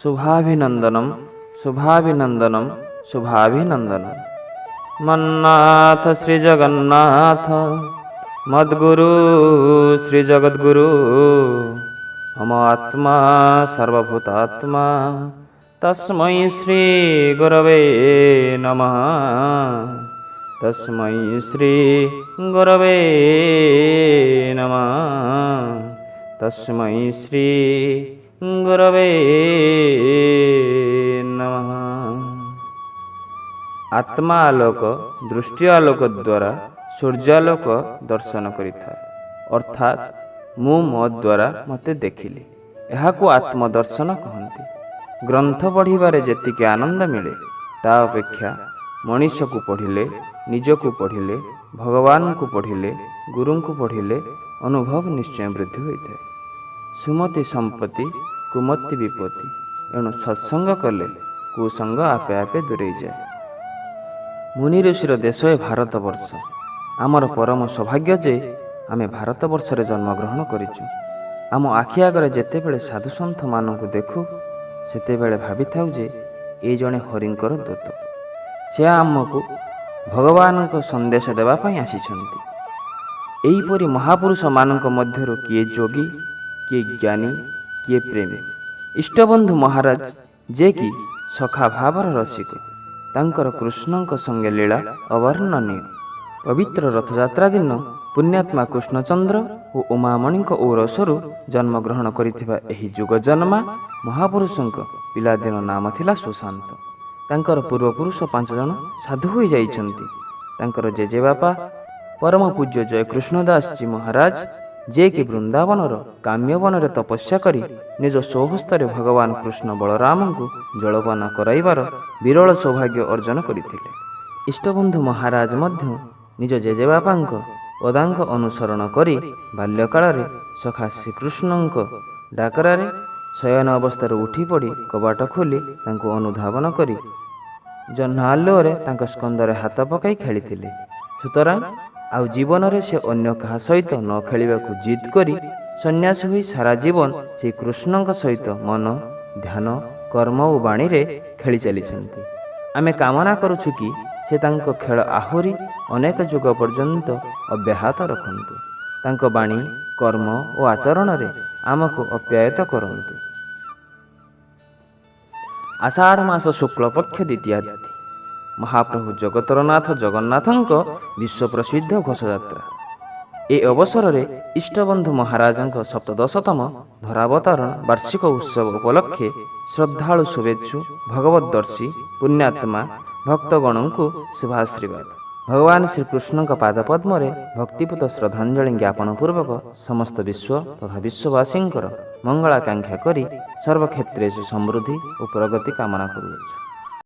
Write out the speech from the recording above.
ଶୁଭାଭିନନ୍ଦନମ୍, ଶୁଭାଭିନନ୍ଦନମ୍, ଶୁଭାଭିନନ୍ଦନମ୍। ମନ୍ନାଥ ଶ୍ରୀ ଜଗନ୍ନାଥ, ମଦ୍ଗୁରୁ ଶ୍ରୀ ଜଗଦ୍ଗୁରୁ, ମମ ଆତ୍ମା ସର୍ବଭୂତାତ୍ମା, ତସ୍ମୈ ଶ୍ରୀ ଗୁରବେ ନମଃ, ତସ୍ମୈ ଶ୍ରୀ ଗୁରବେ ନମଃ, ତସ୍ମୈ ଶ୍ରୀ ଗୁରବେ ନମଃ। ଆତ୍ମା ଆଲୋକ ଦୃଷ୍ଟି ଆଲୋକ ଦ୍ୱାରା ସୂର୍ଯ୍ୟାଲୋକ ଦର୍ଶନ କରିଥାଏ, ଅର୍ଥାତ୍ ମୁଁ ମୋ ଦ୍ୱାରା ମୋତେ ଦେଖିଲି। ଏହାକୁ ଆତ୍ମଦର୍ଶନ କହନ୍ତି। ଗ୍ରନ୍ଥ ପଢ଼ିବାରେ ଯେତିକି ଆନନ୍ଦ ମିଳେ, ତା ଅପେକ୍ଷା ମଣିଷକୁ ପଢ଼ିଲେ, ନିଜକୁ ପଢ଼ିଲେ, ଭଗବାନଙ୍କୁ ପଢ଼ିଲେ, ଗୁରୁଙ୍କୁ ପଢ଼ିଲେ ଅନୁଭବ ନିଶ୍ଚୟ ବୃଦ୍ଧି ହୋଇଥାଏ। ସୁମତି ସମ୍ପତ୍ତି, କୁମତି ବିପତ୍ତି। ଏଣୁ ସତ୍ସଙ୍ଗ କଲେ କୁସଙ୍ଗ ଆପେ ଆପେ ଦୂରେଇଯାଏ। ମୁନି ଋଷିର ଦେଶ ଏ ଭାରତବର୍ଷ। ଆମର ପରମ ସୌଭାଗ୍ୟ ଯେ ଆମେ ଭାରତବର୍ଷରେ ଜନ୍ମଗ୍ରହଣ କରିଛୁ। ଆମ ଆଖି ଆଗରେ ଯେତେବେଳେ ସାଧୁସନ୍ଥମାନଙ୍କୁ ଦେଖୁ, ସେତେବେଳେ ଭାବିଥାଉ ଯେ ଏ ଜଣେ ହରିଙ୍କର ଦୂତ, ସେ ଆମକୁ ଭଗବାନଙ୍କ ସନ୍ଦେଶ ଦେବା ପାଇଁ ଆସିଛନ୍ତି। ଏହିପରି ମହାପୁରୁଷମାନଙ୍କ ମଧ୍ୟରୁ କିଏ ଯୋଗୀ, କିଏ ଜ୍ଞାନୀ, କିଏ ପ୍ରେମୀ। ଇଷ୍ଟବନ୍ଧୁ ମହାରାଜ ଯେ କି ସଖା ଭାବର ରସିକ, ତାଙ୍କର କୃଷ୍ଣଙ୍କ ସଙ୍ଗେ ଲୀଳା ଅବର୍ଣ୍ଣନୀୟ। ପବିତ୍ର ରଥଯାତ୍ରା ଦିନ ପୁଣ୍ୟାତ୍ମା କୃଷ୍ଣଚନ୍ଦ୍ର ଓ ଉମାମଣିଙ୍କ ଔରସରୁ ଜନ୍ମଗ୍ରହଣ କରିଥିବା ଏହି ଯୁଗଜନ୍ମା ମହାପୁରୁଷଙ୍କ ପିଲାଦିନ ନାମ ଥିଲା ସୁଶାନ୍ତ। ତାଙ୍କର ପୂର୍ବପୁରୁଷ 5 ଜଣ ସାଧୁ ହୋଇଯାଇଛନ୍ତି। ତାଙ୍କର ଜେଜେବାପା ପରମ ପୂଜ୍ୟ ଜୟକୃଷ୍ଣ ଦାସଜୀ ମହାରାଜ, ଯିଏକି ବୃନ୍ଦାବନର କାମ୍ୟବନରେ ତପସ୍ୟା କରି ନିଜ ସ୍ୱହସ୍ତରେ ଭଗବାନ କୃଷ୍ଣ ବଳରାମଙ୍କୁ ଜଳପାନ କରାଇବାର ବିରଳ ସୌଭାଗ୍ୟ ଅର୍ଜନ କରିଥିଲେ। ଇଷ୍ଟବନ୍ଧୁ ମହାରାଜ ମଧ୍ୟ ନିଜ ଜେଜେବାପାଙ୍କ ପଦାଙ୍କ ଅନୁସରଣ କରି ବାଲ୍ୟକାଳରେ ସଖା ଶ୍ରୀକୃଷ୍ଣଙ୍କ ଡାକରାରେ ଶୟନ ଅବସ୍ଥାରୁ ଉଠି ପଡ଼ି କବାଟ ଖୋଲି ତାଙ୍କୁ ଅନୁଧାବନ କରି ଜହ୍ନ ଆଲୁଅରେ ତାଙ୍କ ସ୍କନ୍ଧରେ ହାତ ପକାଇ ଖେଳିଥିଲେ। ସୁତରାଂ ଆଉ ଜୀବନରେ ସେ ଅନ୍ୟ କାହା ସହିତ ନ ଖେଳିବାକୁ ଜିଦ୍ କରି ସନ୍ନ୍ୟାସ ହୋଇ ସାରା ଜୀବନ ଶ୍ରୀ କୃଷ୍ଣଙ୍କ ସହିତ ମନ, ଧ୍ୟାନ, କର୍ମ ଓ ବାଣୀରେ ଖେଳି ଚାଲିଛନ୍ତି। ଆମେ କାମନା କରୁଛୁ କି ସେ ତାଙ୍କ ଖେଳ ଆହୁରି ଅନେକ ଯୁଗ ପର୍ଯ୍ୟନ୍ତ ଅବ୍ୟାହତ ରଖନ୍ତୁ, ତାଙ୍କ ବାଣୀ, କର୍ମ ଓ ଆଚରଣରେ ଆମକୁ ଅପ୍ୟାୟିତ କରନ୍ତୁ। ଆଷାଢ଼ ମାସ ଶୁକ୍ଳପକ୍ଷ ଦ୍ୱିତୀୟା ତିଥି, ମହାପ୍ରଭୁ ଜଗତର ନାଥ ଜଗନ୍ନାଥଙ୍କ ବିଶ୍ୱପ୍ରସିଦ୍ଧ ଘୋଷଯାତ୍ରା। ଏ ଅବସରରେ ଇଷ୍ଟବନ୍ଧୁ ମହାରାଜଙ୍କ ସପ୍ତଦଶତମ ଧରାବତରଣ ବାର୍ଷିକ ଉତ୍ସବ ଉପଲକ୍ଷେ ଶ୍ରଦ୍ଧାଳୁ, ଶୁଭେଚ୍ଛୁ, ଭଗବତଦର୍ଶୀ ପୁଣ୍ୟାତ୍ମା ଭକ୍ତଗଣଙ୍କୁ ଶୁଭାଶୀର୍ବାଦ। ଭଗବାନ ଶ୍ରୀକୃଷ୍ଣଙ୍କ ପାଦପଦ୍ମରେ ଭକ୍ତିପୂତ ଶ୍ରଦ୍ଧାଞ୍ଜଳି ଜ୍ଞାପନ ପୂର୍ବକ ସମସ୍ତ ବିଶ୍ୱ ତଥା ବିଶ୍ୱବାସୀଙ୍କର ମଙ୍ଗଳାକାଂକ୍ଷା କରି ସର୍ବକ୍ଷେତ୍ରେଷୁ ସମୃଦ୍ଧି ଓ ପ୍ରଗତି କାମନା କରୁଅଛୁ।